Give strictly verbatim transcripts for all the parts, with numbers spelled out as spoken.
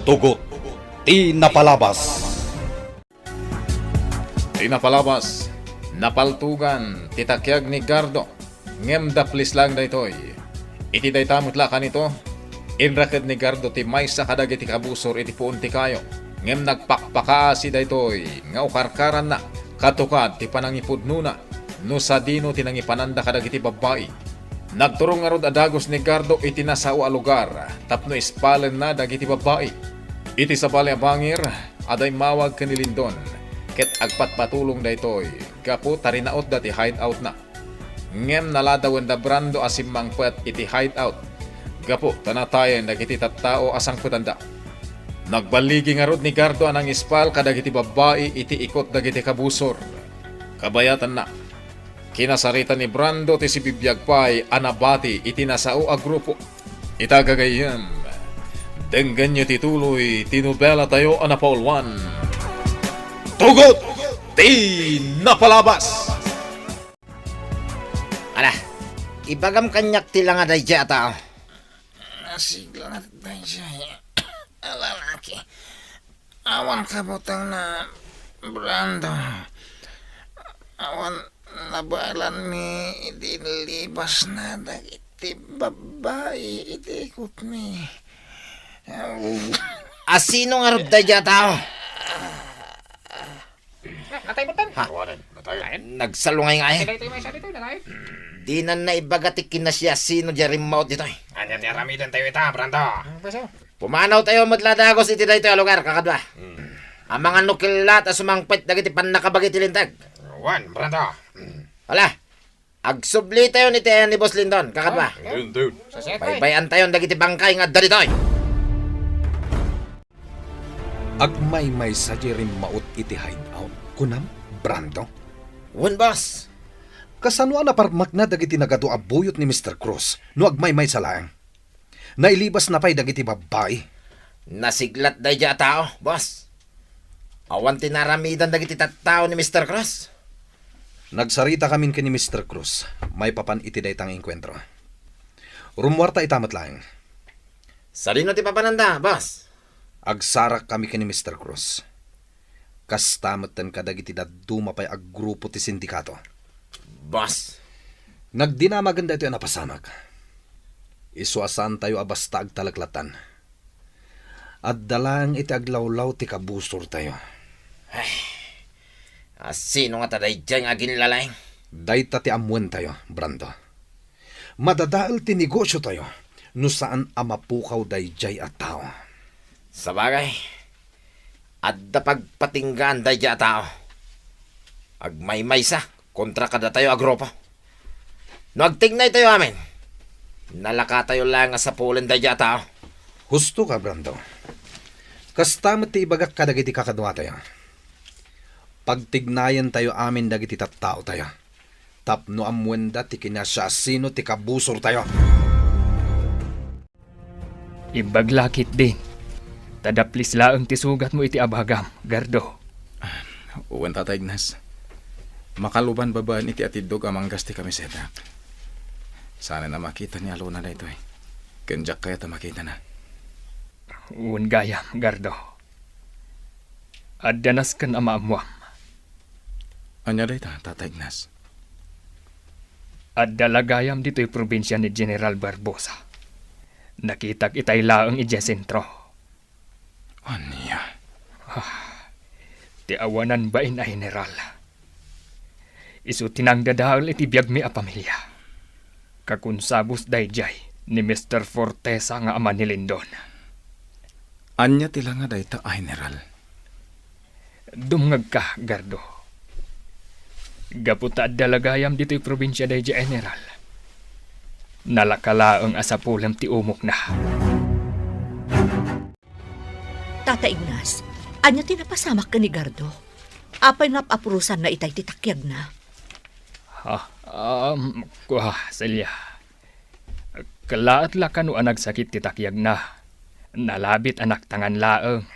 Tugot ti napalabas. Ti napalabas, napaltugan ti takiag ni Gardo, ngem daplis laeng daytoy. Iti dayta met la a kanito, inraked ni Gardo ti maysa kadagiti kabusor iti puon ti kayo, ngem nagpakpakaasi daytoy nga ukarkaranna katukad ti panangipudnona no sadino ti nangipananda kadagiti babbai. Nagturong ngarud a dagus ni Gardo iti nasao a lugar tapno ispalenna dagiti babbai. Iti sabali a bangir, adda immawag ken ni Lindon, ket agpatpatulong daytoy gapu ta rinautda ti hideoutna. Ngem naladawenda Brando a simmangpet iti hideout gapu ta natayen dagiti tattao a sangpetanda. Nagballigi ngarud ni Gardo a nangispal kadagiti babbai iti ikot dagiti kabusor. Kabayatanna, kinasarita ni Brando ti sibibiag pay a nabati iti nasao a grupo. Ita gagayyem, denggenyo ti tuloy ti nobelatayo a napauluan, Tugot ti Napalabas! Ala, ibagam kaniak ti langa daydiay a tao. Nasiglat daydiay a lalaki. Awan kabutengna, Brando. Awan nabaelanmi idi inlibasna dagiti babbai iti ikotmi. Asino ngarud daydiay a tao? Natay mo tan? Ha? Awanan, natay. Nayan? Nagsalungay nga eh. Daytoy may sabi to, natay. Dinan naibaga ti kinasiasino di rimmaut ditoy. Ania ti aramiden tayo ita, Brando? Ang paso. Pumanaw tayo met la dagus iti daytoy a lugar, kakadua. Hmm. Amangan no kellat a sumangpet dagiti pannakabagi ti linteg. Wen, Brando. Hmm. Ala, agsubli tayo iti ayan ni Boss Lindon, kakadua. Ah, ayun, dude. Sa set, ay. Baybay-an tayo dagiti bangkay nga adda ditoy. Agmaymaysa di rimmaut iti hideout, kunam, Brando? Wen, boss. Kasano a naparmakna dagiti nagadu a buyot ni Mister Cruz no agmaymaysa laeng? Nailibasna pay dagiti babbai. Nasiglat daydiay a tao, boss. Awan ti naaramidan dagiti tattao ni Mister Cruz. Nagsarita kamin ken ni Mister Cruz maipapan iti dayta nga engkuentro. Rummuarta ita met laeng. Sadino ti papananda, boss? Agsarak kami ken ni Mister Cruz. Kasta metten kadagiti dadduma pay a grupo ti sindikato. Boss. Nagdinamagen daytoy a napasamak. Isu a saantayo a basta agtaleklattan. Adda laeng iti aglawlaw ti kabusortayo. Ay, asino ngata daydiay nga aginlalaing? Dayta ti ammoentayo, Brando. Madadael ti negosiotayo no saan a mapukaw daydiay a tao. Sabagay, adda pagpatinggaan daydiay a tao. Agmaymaysa kontra kadatayo a grupo. No agtignaytayo amin, nalakatayo laeng a sapulen daydiay a tao. Husto ka, Brando. Kasta met ti ibagak kadagiti kakaduatayo. Pagtignayentayo amin dagiti tattaotayo tapno ammoenda ti kinasiasino ti kabusortayo. Imbag la ketdin, ta daplis laeng ti sugatmo iti abagam, Gardo. Wen, Tata Ignas. Makaluban babaen iti atiddog a manggas ti kamisetak. Saanen a makita ni Alona daytoy. Ken diak kayat a makitana. Wen gayam, Gardo. Adda nasken a maammuam. Ania dayta, Tata Ignas? Adda la gayam ditoy probinsia ni General Barbosa. Nakitak itay laeng idiay sentro. Ania? Ah, ti awanan bain a General. Isu ti nangdadael iti biagmi a pamilia. Kakunsabus daydiay ni Mister Fortesa nga ama ni Lindon. Ania ti langa dayta a General? Dumngegka, Gardo. Gapu ta adda la gayam ditoy probinsia daydiay a General, nalaka laeng a sapulem ti umokna. Tata Ignas, ania ti napasamak ken ni Gardo? Apay nga ap-apurosanna itay ti takiagna? Ha? Um, kua, Celia. Kellaat la kano a nagsakit ti takiagna. Nalabit a naktangan laeng.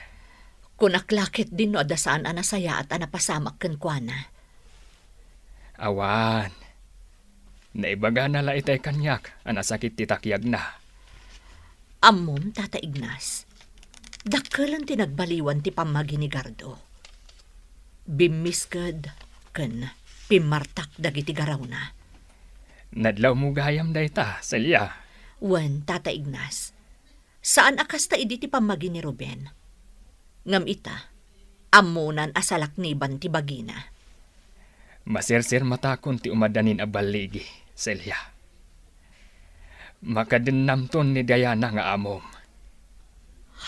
Kunak la ketdin no adda saan a nasayaat a napasamak kenkuana. Awan. Naibagana la itay kaniak a nasakit ti takiagna. Ammom, Tata Ignas. Dakkelen ti nagbaliwan ti pammagi ni Gardo. Bimmisked ken pimmartak dagiti garawna. Nadlawmo gayam dayta, Celia. Wen, Tata Ignas. Saan a kasta idi ti pammagi ni Ruben. Ngem ita, ammonan a salakniban ti bagina. Masirsirmatakon ti umadanin a balligi, Celia. Makadennamton ni Diana nga amom.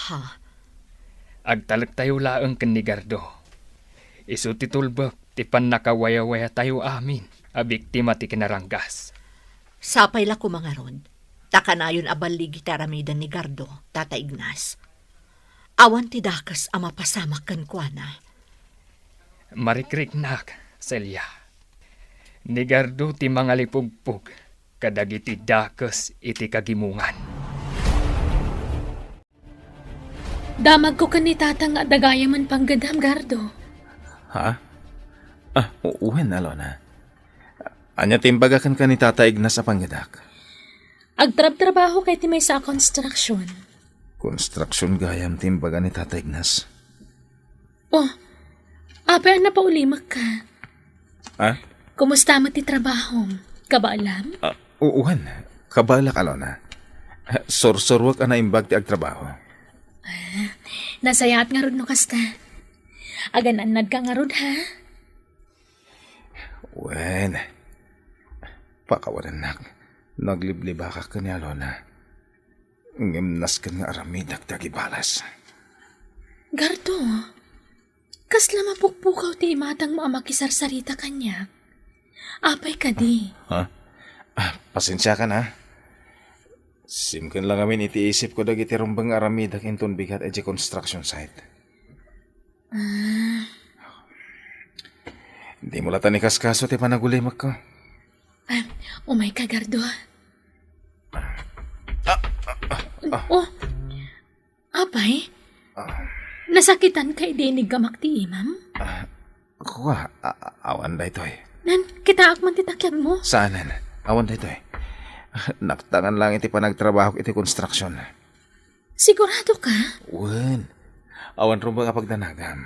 Ha? Agtalektayo laeng ken ni Gardo. Isu ti tulbek ti pannakawayawayatayo amin a biktima ti kinaranggas. Sapay la koma ngarud, ta kanayon a balligi ti aramiden ni Gardo, Tata Ignas. Awan ti dakes a mapasamak kenkuana. Marikriknak, Celia. Ni Gardo ti mangalipugpog kadagiti dakes iti kagimongan. Damagko ken ni Tata nga adda gayamen panggedam, Gardo. Ha? Ah, u-, wen, Alona. Ania ti imbaga kenka ni Tata Ignas a panggedak? Agtrabtrabaho kay ti maysa a construction. Construction gayam ti imbaga ni Tata Ignas. Oh, apay a napaulimekka? Ha? Kumusta met ti trabahom? Kabaelam? Ah, u-, wen, kabaelak, Alona. Sursuruek a naimbag ti agtrabaho. Ah, nasayaat ngarud no kasta. Agan-annadka ngarud, ha? Wen, pakawanennak. Nagliblibakak ken ni Alona. Ngem nasken nga aramidek ti agibalas. Gardo, kasla mapukpukaw ti imatangmo a makisarsarita kaniak. Apay kadi? Ha? Ah, pasensiakan, ha? Simken la ngamin iti isipko dagiti rumbeng nga aramidek inton bigat idiay construction site. Ah. Dimo latta ikaskaso ti panagulimekko. Ah, umayka, Gardo. Oh, apay? Ah. Nasakitanka idi iniggamak ti imam? Ah, kua, a-, a-, awan daytoy. Nan, kitaak man ti takiagmo. Saanen, awan daytoy. Naktangan lang iti panagtrabahok iti construction. Sigurado ka? Wen. Awan rumbeng a pagdanagam.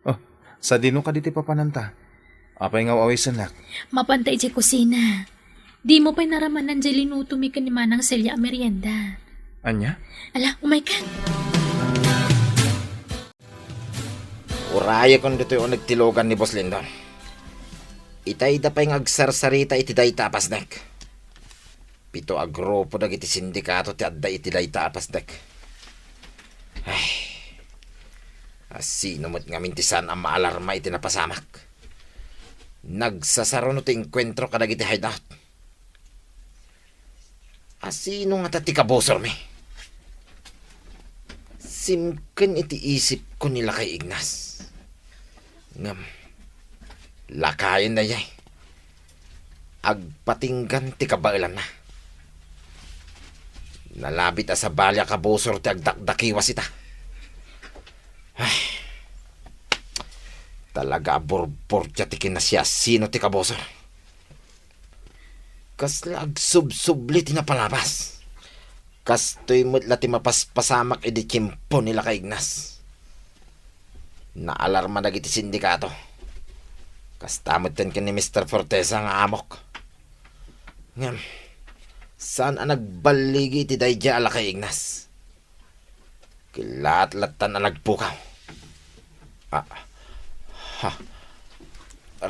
Oh, sadino kadi ti papananta? Apay nga aw-awisennak? Mapanta idiay kusina. Dimo pay naramanan diay linutomi ken ni Manang Celia a merienda. Ania? Ala, umayka. Urayekon ditoy uneg ti lugan ni Boss Lindon. Itayda pay nga agsarsarita iti dayta a pasnek. Pito a grupo dagiti sindikato ti adda iti dayta a pasnek. Ay, asino met ngamin ti saan a maalarma iti napasamak? Nagsasaruno ti engkuentro kadagiti hideout. Asino ngata ti kabusormi? Simken iti isipko ni Lakay Ignas. Ngem, lakayen daydiay. Agpatinggan ti kabaelanna. Nalabit a sabali a kabusor ti agdakdakiwas ita. Ay, talaga a burburtia ti kinasiasino ti kabusor. Kasla agsubsubli ti napalabas. Kastoy met la ti mapaspasamak idi tiempo ni Lakay Ignas. Naalarma dagiti sindikato. Kasta metten ken ni Mister Fortesa nga amok. Ngem, saan a nagballigi iti daydiay a Lakay Ignas. Kellaat lattan a nagpukaw. Ah, ha.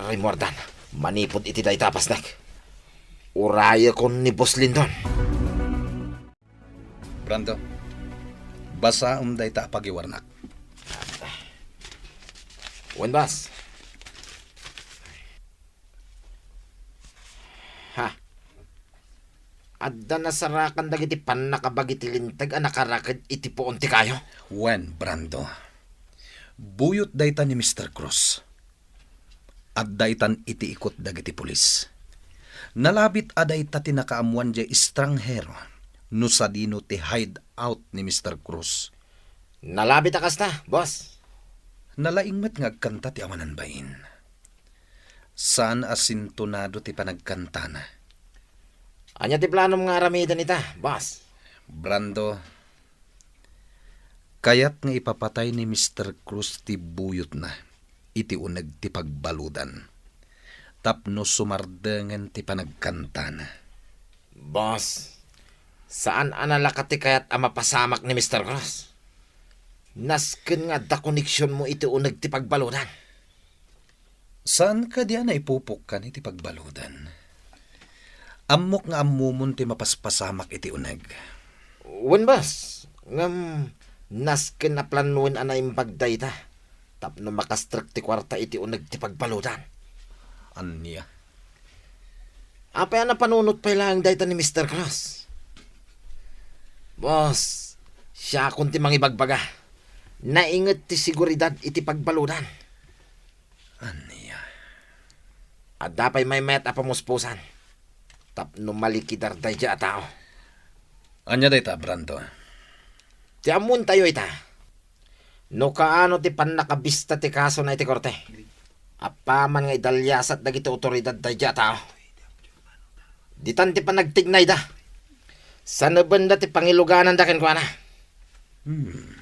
Rimmuardan, manipud iti dayta a pasnek. Urayekon ni Boss Lindon. Brando, basaem dayta a pagiwarnak. Wen, boss. Ha? Adda nasarakan dagiti pannakabagi ti linteg a nakaraked iti puon ti kayo? Wen, Brando. Buyot dayta ni Mister Cruz. Adda itan iti ikut dagiti pulis. Nalabit a dayta ti nakaammuan diay estranghero no sadino ti hideout ni Mister Cruz. Nalabit a kasta, boss. Nalaing met nga agkanta ti awanan bain. Saan a sintonado ti panagkantana. Ania ti planom nga aramiden ita, boss? Brando, Kayat nga ipapatay ni Mister Cruz ti buyotna iti uneg ti pagbaludan tapno sumardengen ti panagkantana. Boss, saan a nalaka ti kayat a mapasamak ni Mister Cruz. Nasken nga adda koneksionmo iti uneg ti pagbaludan. Saan kadi a naipupokkan iti pagbaludan? Ammok nga ammomon ti mapaspasamak iti uneg. Wen, boss, ngem nasken a planoen a naimbag dayta tapno makastrek ti kuarta iti uneg ti pagbaludan. Ania? Apay a napanunot pay laeng dayta ni Mister Cruz? Boss, siakon ti mangibagbaga. Nainget ti seguridad iti pagbaludan. Ania? Adda pay maymayat a pamuspusan tapno malikidar daydiay a tao. Ania dayta, Brando? Ti ammoentayo ita, no kaano ti pannakabista ti kasona iti korte, apaman nga idaliasat dagiti otoridad daydiay a tao. Ditan ti panagtignayda. Sanebenda ti pangilugananda kenkuana. Hmm.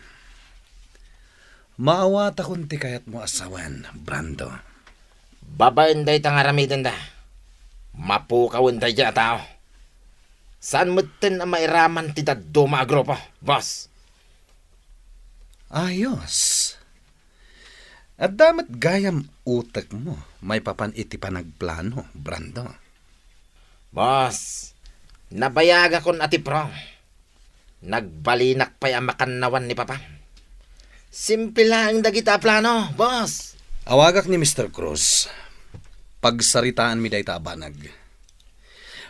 Maawatakon ti kayatmo a sawen, Brando. Babaen dayta nga aramidenda, mapukawen daydiay a tao. Saan metten a mairaman ti dadduma a grupo, boss. Ayos. Adda met gayam utekmo maipapan iti panagplano, Brando. Boss, nabayagakon a ti Prong. Nagbalinak pay a makannawan ni Papam. Simple laeng dagita a plano, boss. Awagak ni Mister Cruz. Pagsaritaanmi dayta a banag.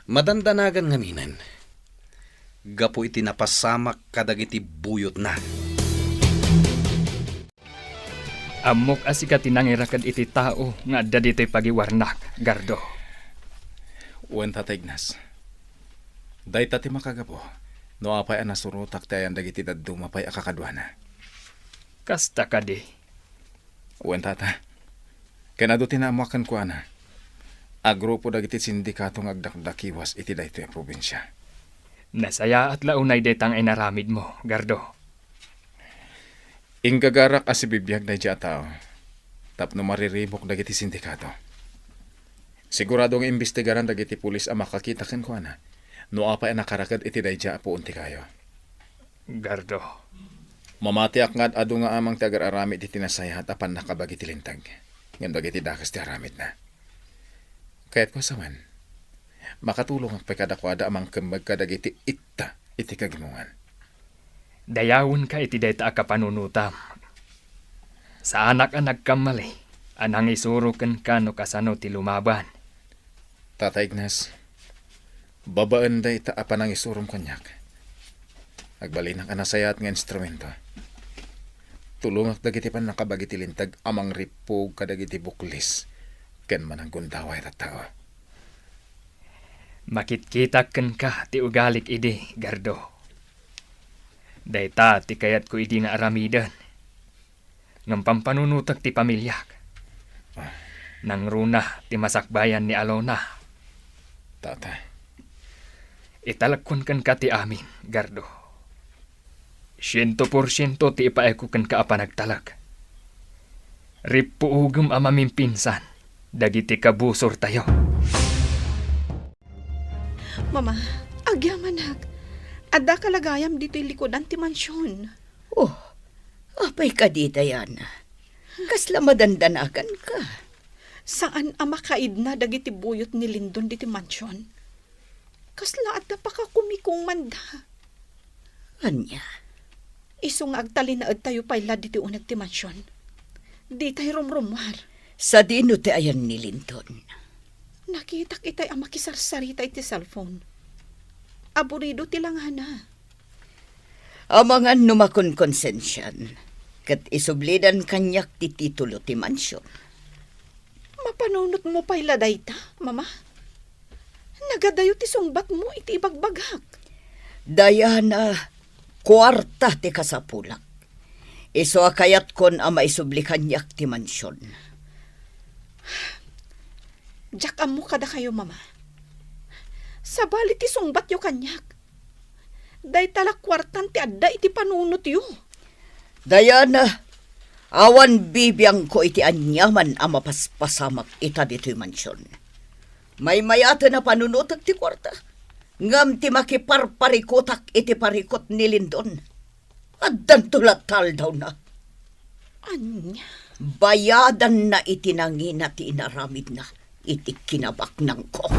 Madandanagan ngaminen gapu iti napasamak kadagiti buyotna. Ammok a sika ti nangiraked iti tao nga adda ditoy pagiwarnak, Gardo. Wen, Tata Ignas. Dayta ti makagapu no apay a nasurotak ti ayan dagiti dadduma pay a kakaduana. Kasta kadi? Wen, Tata. Ken adu ti naammoak kenkuana a grupo dagiti sindikato nga agdakdakiwas iti daytoy a probinsia. Nasayaat la unay dayta nga inaramidmo, Gardo. Inggagarak a sibibiag daydiay a tao tapno mariribuk dagiti sindikato. Sigurado nga imbestigaran dagiti pulis a makakita kenkuana no apay a nakaraked iti daydiay a puon ti kayo. Gardo. Mamatiak nga ad-adu nga amang ti agar-aramid iti nasayaat a pannakabagi ti linteg ngem dagiti dakes ti aramidna. Kayatko a sawen, makatulongak pay kadakuada a mangkemmeg kadagiti itta iti kagimongan. Dayawenka iti dayta a kapanunotam. Saanak a nagkammali a nangisuro kenka no kasano ti lumaban. Tata Ignas, babaen dayta a panangisurom kaniak, agbalinak a nasayaat nga instrumento. Tulongak dagiti pannakabagi ti linteg a mangrippug kadagiti buklis ken mananggundaway a tattao. Makitkitak kenka ti ugalik idi, Gardo. Dayta ti kayatko idi nga aramiden. Ngem pampanunotek ti pamiliak. Ah. Nangruna ti masakbayan ni Alona. Tata. Italekkon kenka ti amin, Gardo. Siento por siento ti ipaayko kenka a panagtalek. Rippuogem a mamimpinsan dagiti kabusortayo. Mama, agyamanak. Addaka la gayam ditoy likudan ti mansion. Oh, apay kadi, Diana? Kasla madandanaganka? Saan a makaidna dagiti buyot ni Lindon ditoy mansion. Kasla adda pakakumikong manda. Ania? Isu nga agtalinaedtayo pay la ditoy uneg ti mansion. Ditay rumrummuar. Sadino ti ayan ni Lindon? Nakitak itay a makisarsarita iti cellphone. Aburido ti langana. Amangan no makonkonsensian, ket isublidan kaniak ti titulo ti mansion. Mapanunotmo pay la dayta, Mama? Nagadayo ti sungbatmo iti ibagbagak. Diana, kuarta ti kasapulak. Isu a kayatkon a maisubli kaniak ti mansion. Diak ammo kadakayo, Mama. Sabali ti sungbatyo kaniak. Dayta la kuartan ti adda iti panunotyo. Diana, awan bibiangko iti aniaman a mapaspasamak ita ditoy mansion. Maymayaten a panunotek ti kuarta, ngem ti makiparparikutak iti parikut ni Lindon, addanto latta aldawna. Ania? Bayadanna iti nangina ti inaramidna iti kinabaknangko.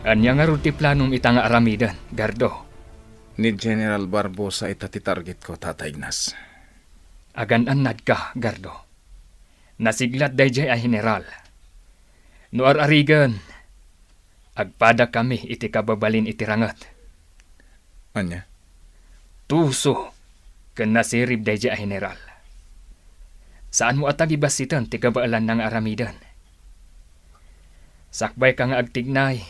Ania ngarud ti planom ita nga aramiden, Gardo? Ni General Barbosa ita ti targetko, Tata Ignas. Agan-annadka, Gardo. Nasiglat daydiay a general. No ar-arigen, agpadakami iti kababalin iti ranget. Ania? Tuso ken nasirib daydiay a general. Saanmo a tagibassiten ti kabaelanna nga aramiden. Sakbayka nga agtignay,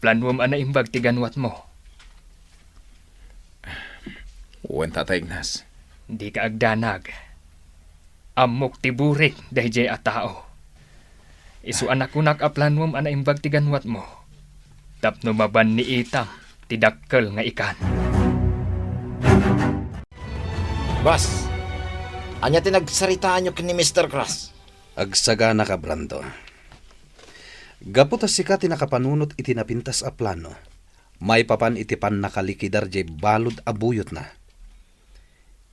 planuem a naimbag ti ganuatmo. Wen, Tata Ignas. Dika agdanag. Ammok ti burik daydiay a tao. Isu a nakunak a planuem a naimbag ti ganuatmo tapno mabanniitam ti dakkel nga ikan. Boss, ania ti nagsaritaanyo ken ni Mister Cross? Agsaganaka, Brando. Gapu ta sika ti nakapanunot iti napintas a plano, maipapan iti pannakalikidar diay balud a buyotna,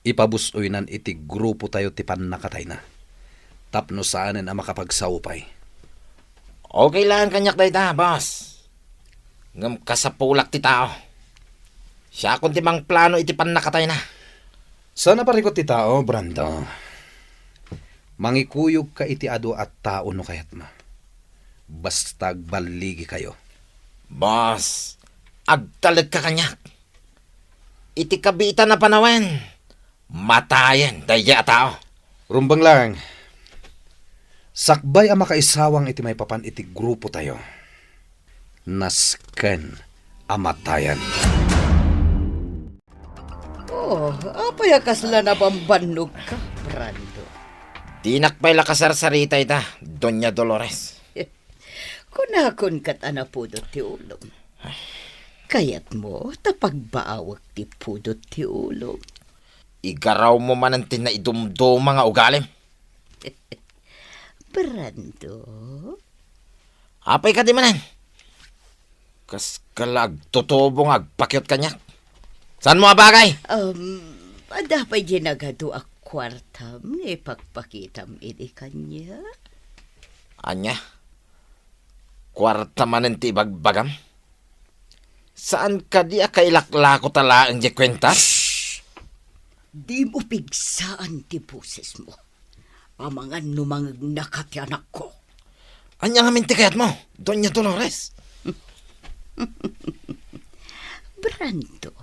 ipabus-oynan iti grupotayo ti pannakatayna tapno saanen a makapagsaupay. Okay laeng kaniak dayta, boss. Ngem kasapulak ti tao. Siakon ti mangplano iti pannakatayna. Saan a parikut ti tao, Brando. Mangikuyogka iti adu a tao no kayatmo. Basta agballigikayo. Boss, agtalekka kaniak. Iti kabiitan a panawen, matayen daydiay a tao. Rumbeng laeng. Sakbay a makaisawang iti maipapan iti grupotayo, nasken a matayen. Oh, apay a kasla nabambannogka, Brando? Dinak pay la kasarsarita ita, Doña Dolores. Kunakon ket a napudot ti ulom. Kayatmo ta pagbaawek ti pudot ti ulom? Igarawmo manen ti naidumduma nga ugalim. Brando? Apay kadi manen? Kaskala agtutubo nga agpakiut kaniak. Saanmo a bagay? Um, adda pay di nagadu a kuartam nga ipakpakitam idi kaniak? Ania? Kuarta manen ti ibagbagam? Saan kadi a kailaklako ta laeng diay kuentas? Shh! Dimo pigsaan ti bosesmo. Amangan no mangegnaka ti anakko. Ania ngamin ti kayatmo, Doña Dolores? Brando,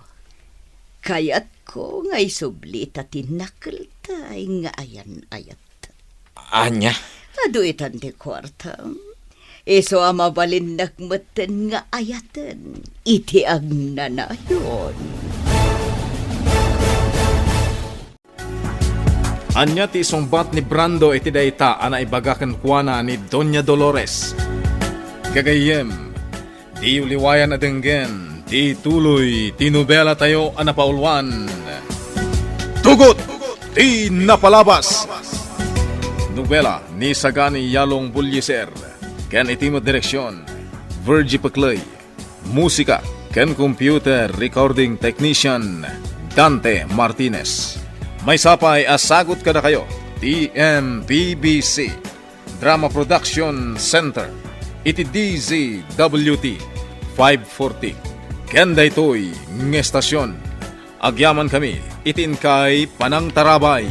kayatko nga isublita ti nakeltay nga ayan-ayat. Ania? Adu itan ti kuartam. Isu a mabalinnak metten nga ayaten iti agnanayon. Ania ti isungbat ni Brando iti dayta a naibaga kenkuana ni Doña Dolores? Gagayyem, diyo liwayan a denggen ti tuloy ti nobelatayo a napauluan, Tugot ti Napalabas. Nobela ni Sagani Yalong Bullieser ken iti met direksion, Virgie Pecley. Musika ken computer recording technician, Dante Martinez. Maysa pay a sagut kadakayo ti M P B C Drama Production Center iti D Z W T five forty. Ken daytoy nga estasion, agyamankami iti inkay panangtarabay.